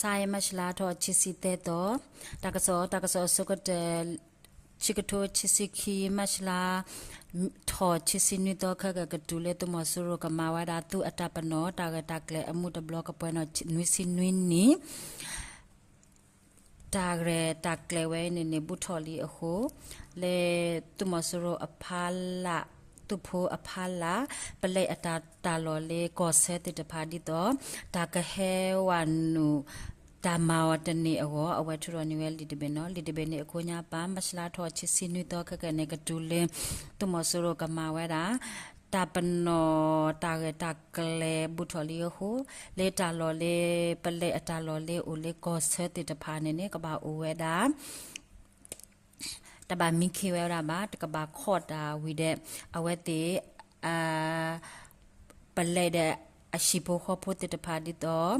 မုၢ်ဆါအံၤ မၢ်ၡလါထီၣ် ခံဆံသၢသီ, တၢ်ကစီၣ်, တၢ်ကစီၣ်အဆိကတၢၢ် ခံကထိခံဆံခံ မၢ်ၡလါထီၣ် ခံဆံနွံသီ ခဲကကတုၤလၢသုးမီၤစိရိၤကမၤဝဲဒၣ် သုးအတၢ်ပနီၣ်တၢ်ရဲၣ်တၢ်ကျဲၤအမူးတဘျီကပှဲၤန့ၣ် နွံဆံနွံနံၣ် တၢ်ရဲၣ်တၢ်ကျဲၤဝဲအံၤန့ၣ်န့ၣ် ဘူးထီၣ်လံအဃိ, လၢသုးမီၤစိရိၤအဖီလာ်, သုးဖိအဖီလာ်, ပလဲအတၢ်တၢ်လီၢ်လၢကီၢ်ဆၢသ့ၣ်တဖၣ် ဒ်သိး တၢ်ကဟဲဝဲနုာ် တၢ်မၤအီၤတန့ၢ်အဂီၢ် အဝဲထုးထီၣ်န့ၢ်ဝဲလံာ်တဘ့ၣ်န့ၣ်, လံာ်တဘ့ၣ်န့ၣ်အကိးညါပာ် မၢ်ၡလါထီၣ် ခံဆံနွံသီ ခဲကနံၣ်ကတုၤလၢ သုးမီၤစိရိၤကမၤဝဲဒၣ် တၢ်ပနီၣ်တၢ်ရဲၣ်တၢ်ကျဲၤဘူးထီၣ်လံအဃိ, လၢတၢ်လီၢ်လၢ ပလဲအတၢ်လီၢ်လၢအိၣ်လၢကီၢ်ဆၢသ့ၣ်တဖၣ်န့ၣ်န့ၣ် ကဘၣ်အိၣ်ဝဲဒၣ် တဘၣ်မံခ့ဝဲဒၣ်ဘၣ်, တကဘၣ်ခီၣ်တၢ်ဝံၤဒီး အဝဲသ့ၣ် ပလဲဒီးအဟံၣ်ဖိဃီဖိသ့ၣ်တဖၣ် ဒ်သိး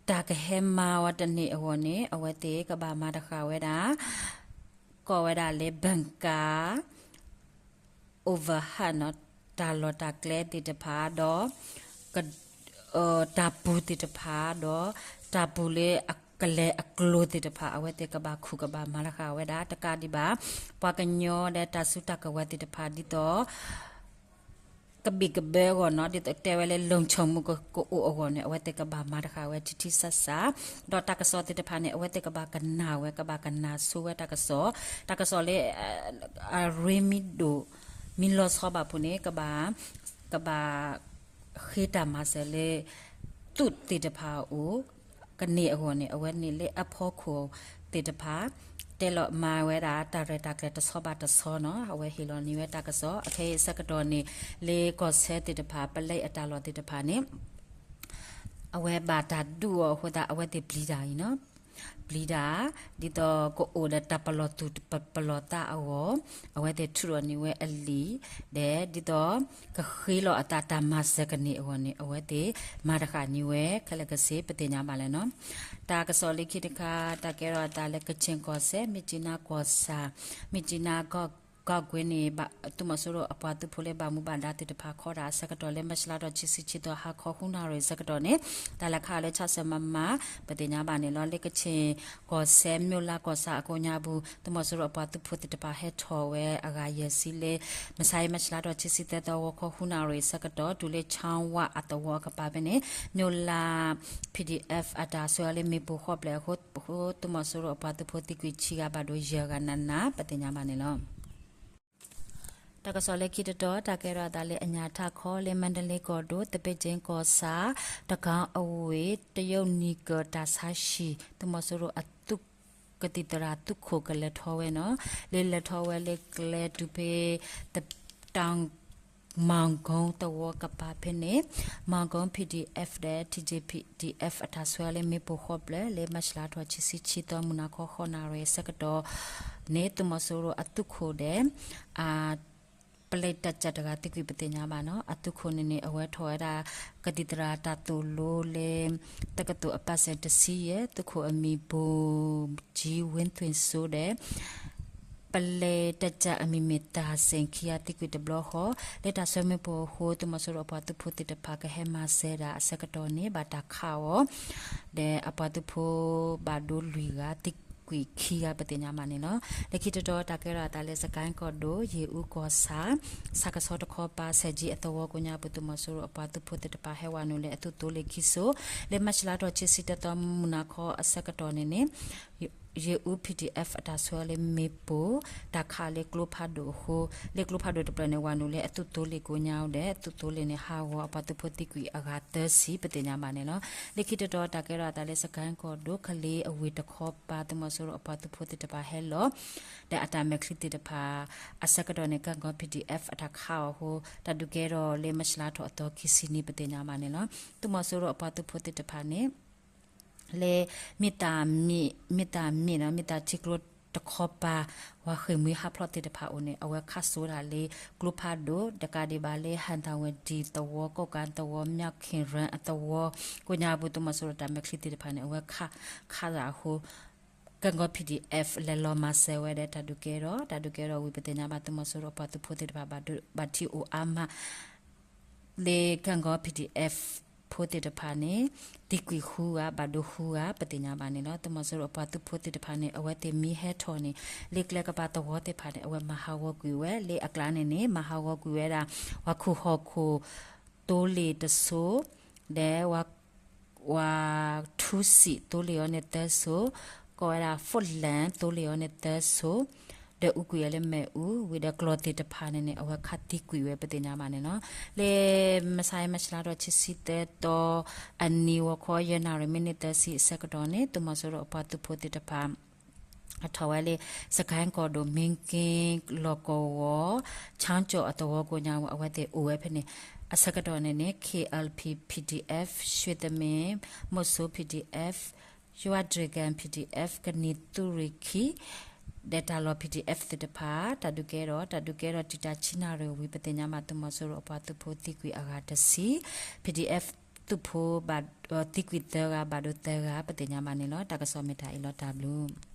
တၢ်ကဟဲမၤဝဲတန့ၢ်အဂီၢ်န့ၣ် အဝဲသ့ၣ်ကဘၣ်မၤတဃာ်ဝဲဒၣ် ကိးဝဲဒၣ်လၢ bunker, overhead န့ၣ် တၢ်လီၢ်တၢ်ကျဲသ့ၣ်တဖၣ်ဒီး တၢ်ပူၤသ့ၣ်တဖၣ်ဒီး တၢ်ပူၤလၢအကလဲၤအကျိၤသ့ၣ်တဖၣ် အဝဲသ့ၣ်ကဘၣ်ခူၣ်ကဘၣ်မၤတဃာ်ဝဲဒၣ် တကးဒံးဘၣ် ပှၤကညီဒီးတၢ်စုတၢ်ကဝဲၤသ့ၣ်တဖၣ် ဒ်သိး ကဘံၣ်ကဘၢအဂီၢ်န့ၣ် ဒ်သိးတဲဝဲလၢ လုံခြုံမှု ကအိၣ်အဂီၢ်န့ၣ် အဝဲသ့ၣ်ကဘၣ်မၤတဃာ်ဝဲထံထံဆးဆး, ဒီးတၢ်ကစီၣ်သ့ၣ်တဖၣ်န့ၣ် အဝဲသ့ၣ်ကဘၣ်ကနၣ်ဝဲ ကဘၣ်ကနၣ်ဆိဝဲတၢ်ကစီၣ်, တၢ်ကစီၣ်လၢ အရ့မံၤဒိၣ် မံၤလီၤဆီဘၣ်ဖုးန့ၣ် ကဘၣ် ကဘၣ်ဃ့တၢ်မၤစၢၤလၢ သုးသ့ၣ်တဖၣ်အအိၣ် ကန့ၢ်အဂီၢ်န့ၣ် အဝဲန့ၣ်လၢအဖီခိၣ်သ့ၣ်တဖၣ် တဲလီၤမၤဝဲဒၣ် တၢ်ရဲၣ်တၢ်ကျဲၤတဆီဘၣ်တဆီန့ၣ် အဝဲဟ့ၣ်လီၤန့ၢ်ဝဲတၢ်ကစီၣ်, အခဲအံၤအဆၢကတီၢ်န့ၣ် လၢကီၢ်ဆၢသ့ၣ်တဖၣ် ပလဲအတၢ်လီၢ်သ့ၣ်တဖၣ်န့ၣ် အဝဲဘၣ်တၢ်ဒုးအီၤအဃိသတး အဝဲသ့ၣ်ပျံၤတၢ်အံၤန့ၣ် ပျံၤတၢ် ဒ်သိးကအိၣ်ဒီးတၢ်ပလီၢ်သူၣ်ပလီၢ်သးအဂီၢ် အဝဲသ့ၣ်ထုးထီၣ်န့ၢ်ဝဲအလံာ် ဒီးဒ်သိး ကဃ့လီၤအသးတၢ်မၤစၢၤကန့ၢ်အဂီၢ်န့ၣ် အဝဲသ့ၣ်မၤတဃာ်န့ၢ်ဝဲခဲလၢာ်ကဆ့ ပသ့ၣ်ညါဘၣ်လၢၤန့ၣ်. တၢ်ကစီၣ်လၢခံတခါ တၢ်ကဲထီၣ်အသးလၢ ကခ့ၣ်ကီၢ်စဲၣ် မြစ်ကြီးနားကီၢ်ဆၣ် မြစ်ကြီးနားကီၢ်ကွ့န့ၣ် သုးမီၤစိရိၤအပှၤသုးဖိလၢဘၣ်မူဘၣ်ဒါသ့ၣ်တဖၣ် ခီဒၣ်အဆၢကတီၢ်လၢ မၢ်ၡလါထီၣ် ခံဆံခံသီ ဟါခီဃုနၣ်ရံၣ်အဆၢကတီၢ်န့ၣ် တၢ်လဲၤခးလၢ ဆၣ်စၢၤမမါ ပသ့ၣ်ညါဘၣ်န့ၣ်လီၤ. လၢကခ့ၣ်ကီၢ်စဲၣ် မြို့လယ်ကီၢ်ဆၣ်အကိးညါပူၤ သုးမီၤစိရိၤအပှၤသုးဖိသ့ၣ်တဖၣ်ဟဲထီၣ်ဝဲအဂၤယဲၢ်ဆံလၢ မုၢ်ဆါအံၤ မၢ်ၡလါထီၣ် ခံဆံသၢသီ ဂီၤခီဃုနၣ်ရံၣ်အဆၢကတီၢ် တုၤလၢ ချောင်းဝ အသဝီအကပၤဖဲန့ၣ် မြို့လယ် PDF အတၢ်ဆှၢလၢမ့ၣ်ပိၢ်ဃီပျၢၤအဃိ သုးမီၤစိရိၤအပှၤသုးဖိသံကွံာ်ခံဂၤ ဘၣ်ဒိယဲၢ်ဂၤနးနး ပသ့ၣ်ညါဘၣ်န့ၣ်လီၤ. တၢ်ကစီၣ်လၢခံတတီၤ တၢ်ကဲထီၣ်အသးလၢ အညၣ်ထးခီလၢ မါဒလ့ကီၢ်ဒိၣ် သဘ့ၣ်ကၠ့ကီၢ်ဆၣ် တကီအဝ့ၢ် တရုတ်နံၤကၢၢ် တၢ်ဆါဟံၣ် သုးမီၤစိရိၤအသုးကသံၣ်သရၣ်သုးခိၣ်ကလဲၤထီၣ်ဝဲန့ၣ် လၢလဲၤထီၣ်ဝဲလၢကျဲတုၤဖဲ တ မၢ်ကုန်းသဝီကပၤဖဲန့ၣ် မၢ်ကုန်း PDF ဒီး TJ PDF အတၢ်ဆှၢလၢမ့ၣ်ပိၢ်ဃီပျၢၤ လၢမၢ်ၡလါထီၣ် ခံဆံခံသီ မုၢ်နၤခီဃိးနၣ်ရံၣ်အဆၢကတီၢ်န့ၣ် သုးမီၤစိရိၤအသုးခိၣ်ဒီး အ ပလဲတၢ်ကၢ်တဂၤသံကွံာ် ပသ့ၣ်ညါဘၣ်န့ၣ်. အသုးခိၣ်န့ၣ်န့ၣ် အဝဲထီၣ်ဝဲဒၣ် ကသံၣ်သရၣ်တၢ်သိၣ်လိလၢ တက္ကသိုလ်အပတ်စဉ်တဆံယဲၢ် သုးခိၣ်အမံၤ ဗိုလ်ကြီး ဝင်းသွင်စိုး ဒီး ပလဲတၢ်ကၢ်အမံၤမ့ၢ် သန်းစိန် ခံဂၤသံကွံာ်တဘျီဃီ လၢတၢ်ဆှၢမ့ၣ်ပိၢ်အဃိ သုးမီၤစိရိၤအပှၤသုးဖိသ့ၣ်တဖၣ်ကဟဲမၤစၢၤဒၣ်အဆၢကတီၢ်န့ၣ် ဘၣ်တၢ်ခးအီၤ ဒီးအပှၤသုးဖိဘၣ်ဒိလွံၢ်ဂၤသံကွံာ်ခံဂၤ ပသ့ၣ်ညါဘၣ်န့ၣ်လီၤ. လၢခံတတီၤ တၢ်ကဲထီၣ်အသးလၢ စကဲၣ်ကီၢ်ဒိၣ် ယ့ၣ်အူကီၢ်ဆၣ် ဆၣ်ကဆီတခီပၤ ဆဲးကၠံအသဝီကိးညါပူၤ သုးမီၤစိရိၤအပှၤသုးဖိသ့ၣ်တဖၣ်ဟဲဝဲနုာ်လၢအသုးသိလ့ၣ်ခံစိ လၢမၢ်ၡလါထီၣ် ခံဆံတၢသီ မုၢ်နၤခီအဆၢကတီၢ်န့ၣ်န့ၣ် ယ့ၣ်အူ PDF အတၢ်ဆှၢလၢမ့ၣ်ပိၢ် တၢ်ခးလၢကျိဖးဒိၣ်အဃိ လၢကျိဖးဒိၣ်တဖျၢၣ်န့ၣ် ဝဲနုာ်လၢအသုးသိလ့ၣ်ကိးညါဒီး အသုးသိလ့ၣ်န့ၣ် ဟးဂီၤအပှၤသုးဖိသံကွံာ်အဂၤသၢဆံ ပသ့ၣ်ညါဘၣ်န့ၣ်လီၤ. လၢခံတတီၤ တၢ်ကဲထီၣ်အသးလၢ စကဲၣ်ကီၢ်ဒိၣ် ကလ့အဝ့ၢ်တခီပၤ သုးမီၤစိရိၤအပှၤသုးဖိသ့ၣ်တဖၣ်ဟဲလီၤ ဒီးအတၢ်မဲာ်ချံသ့ၣ်တဖၣ် အဆၢကတီၢ်န့ၣ် ကၣ်ကီ PDF အတၢ်ခးအီၤအဃိ တၢ်ဒုးကဲထီၣ်လၢမၢ်ၡလါထီၣ်အသီခံဆံန့ၣ် ပသ့ၣ်ညါဘၣ်န့ၣ်လီၤ. သုးမီၤစိရိၤအပှၤသုးဖိသ့ၣ်တဖၣ်န့ၣ် လၢ မ့ၢ်တၢ်မ့ၢ် မ့ၢ်တၢ်မ့ၢ်နီၤ မ့ၢ်တၢ်ထံကျိတခီပၤ ပှၤဃ့ၢ်မှံဟးဖျိးသ့ၣ်တဖၣ်အအိၣ်န့ၣ် အဝဲခးစိတၢ်လၢကျိဖးဒိၣ် တကးဒံးဘၣ်လၢ ဟၣ်သၣ်ဝဲၢ်ဒံၣ်သဝီ ကိးကၣ်သဝီ မၠၣ်ခ့ၣ်ရၢၣ်အသဝီ ကိးညါပူၤ သုးမီၤစိရိၤတၢ်မဲာ်ချံသ့ၣ်တဖၣ်န့ၣ် အဝဲခး ခးစၢ်အဃိ ကၣ်ကီ PDF လဲၤလီၤမၤစၢၤဝဲဒီးတၢ်ဒုးကဲထီၣ် တၢ်ဒုးကဲထီၣ်ဝံၤ ပသ့ၣ်ညါဘၣ် သုးမီၤစိရိၤအပှၤသုးဖိသ့ၣ်တဖၣ် ဘၣ်ထံၣ်အိၣ်အါမး လၢကၣ်ကီ PDF သုးမီၤစိရိၤအပှၤသုးဖိသ့ၣ်တဖၣ်န့ၣ် သံကွံာ်ဃုဂၤ ဘၣ်ဒိဃုဂၤ ပသ့ၣ်ညါဘၣ်န့ၣ်လီၤ. သုးမီၤစိရိၤအပှၤသုးဖိသ့ၣ်တဖၣ်န့ၣ် အဝဲသ့ၣ်မ့ၢ်ဟဲထီၣ်န့ၣ် လၢကျဲကပၤသဝီသ့ၣ်တဖၣ်န့ၣ် အဝဲမၤဟးဂီၤကွံာ်ဝဲ လၢအကျါန့ၣ်န့ၣ် မၤဟးဂီၤကွံာ်ဝဲဒၣ် ပှၤခူၣ်ဟီၣ်ခိၣ် သိလ့ၣ်တစိၤ ဒီး ပှၤထူစံးသိလ့ၣ်အီၤန့ၣ်သၢစိၤ, ကိးဝဲဒၣ် Fortland သိလ့ၣ်အီၤန့ၣ်သၢစိၤ, ဒီးအူကွံာ်ဝဲလၢမ့ၣ်အူ ဝံၤဒီးကျီၢ်သ့ၣ်တဖၣ်န့ၣ်န့ၣ် အဝဲခးသံကွံာ်ဝဲ ပသ့ၣ်ညါဘၣ်န့ၣ်လီၤ. လၢ မဆါမဆါလါထီၣ်ခံဆံသၢသီ အနံၤ ဂီၤခီယဲၢ်နၣ်ရံၣ် မံးနံးသၢဆံအဆၢကတီၢ်န့ၣ် သုးမီၤစိရိၤအပှၤသုးဖိသ့ၣ်တဖၣ် အထီၣ်ဝဲလၢ စကဲၣ်ကီၢ်ဒိၣ် မ့ၣ်က့ၣ် လီၢ်ကဝီၤ ခၠီကၠီၣ်အသဝီကိးညါ အဝဲသ့ၣ်အိၣ်ဝဲဖဲန့ၣ် အဆၢကတီၢ်န့ၣ်န့ၣ် KLP PDF ရွှေသမင် မူဆို PDF ရွှၣ်တြ့ၤကၣ် PDF ကနံၤသုးရ့ၣ်ခံ ဒီးတၢ်လီၢ် PDF သ့ၣ်တဖၣ် တၢ်ဒုးကဲထီၣ် တၢ်ဒုးကဲထီၣ်တံာ်တာ်ဆံနၣ်ရံၣ်ဝံၤ ပသ့ၣ်ညါဘၣ် သုးမီၤစိရိၤအပှၤသုးဖိသံကွံာ်အဂၤတဆံ PDF သုးဖိဘၣ် သံကွံာ်သၢဂၤ ဘၣ်ဒိသၢဂၤ ပသ့ၣ်ညါဘၣ်န့ၣ်လီၤ. တၢ်ကစီၣ်မ့ၢ်တၢ်အံၤလီၤ တၢ်ဘျုး